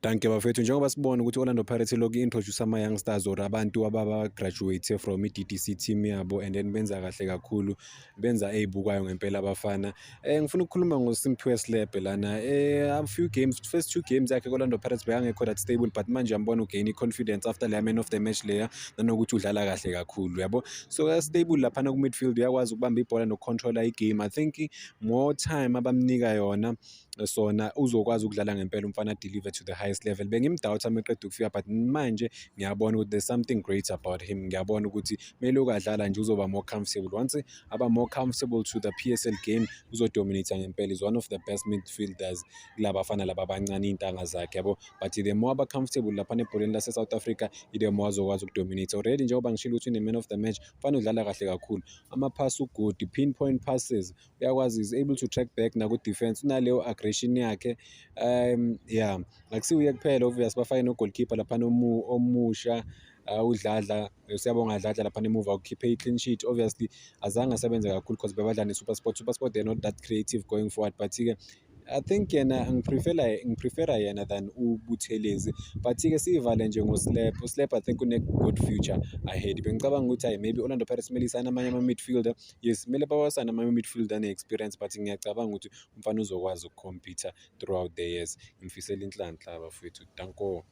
Dankie bafethu, njengoba sibona ukuthi Orlando Pirates ilokhu i-introduce ama-youngsters or abantu ababa-graduate from i-DDC team yabo and then benza kahle kakhulu, benza ey'bukwayo ngempela abafana. Ngifuna ukukhuluma ngoSimphiwe Selepe lana. A few games, first two games yakhe ku-Orlando Pirates bekangekho that stable, but manje uyambona ugain i-confidence after leya man of the match leya, nanokuthi udlala kahle kakhulu, yabo. So stable laphana ku-midfield, uyakwazi ukubamba ibhola nokucontrola igame. I think more time abamnika yona sona, uzokwazi ukudlala ngempela umfana, deliver to the highest level. Bengimdoubta uma eqeda ukufika, but manje ngiyabona ukuthi there's something great about him. Ngiyabona ukuthi kumele ukadlala nje uzoba more comfortable. Once aba more comfortable to the PSL game, uzodominate ngempela. Is one of the best midfielders kulaba bafana laba abancane, iy'ntanga zakhe, yabo. But the more aba comfortable laphana ebholeni lase-South Africa, the more azokwazi ukudominate. Already njengoba ngishilo ukuthi une-man of the match, mfana udlala kahle kakhulu, ama-pass u-good, pinpoint passes, uyakwazi, is able to track back naku-defense, unaleyo aggression yakhe. Yeah, akusiwuye kuphela, obvious bafake no-goalkeeper laphana omusha, uDladla, Siyabonga Dladla laphana emuva, ukhiphe i-clean sheet. Obviously azange asebenze kakhulu because bebadlala ne-SuperSport. SuperSport, they're not that creative going forward, but-ke I think yena ngiprefera yena than uButhelezi. But-ke siyivale nje ngoSelepe. USelepe, I think une-good future ahead. Bengicabanga ukuthi hayi, maybe Orlando Pirates kumele isayine amanye ama-midfielder. Yes, kumele bawasayine ama-midfielder ane-experience, but ngiyacabanga ukuthi umfana uzokwazi ukucompete throughout the years. Ngimfisela inhlanhla bafowethu, danko.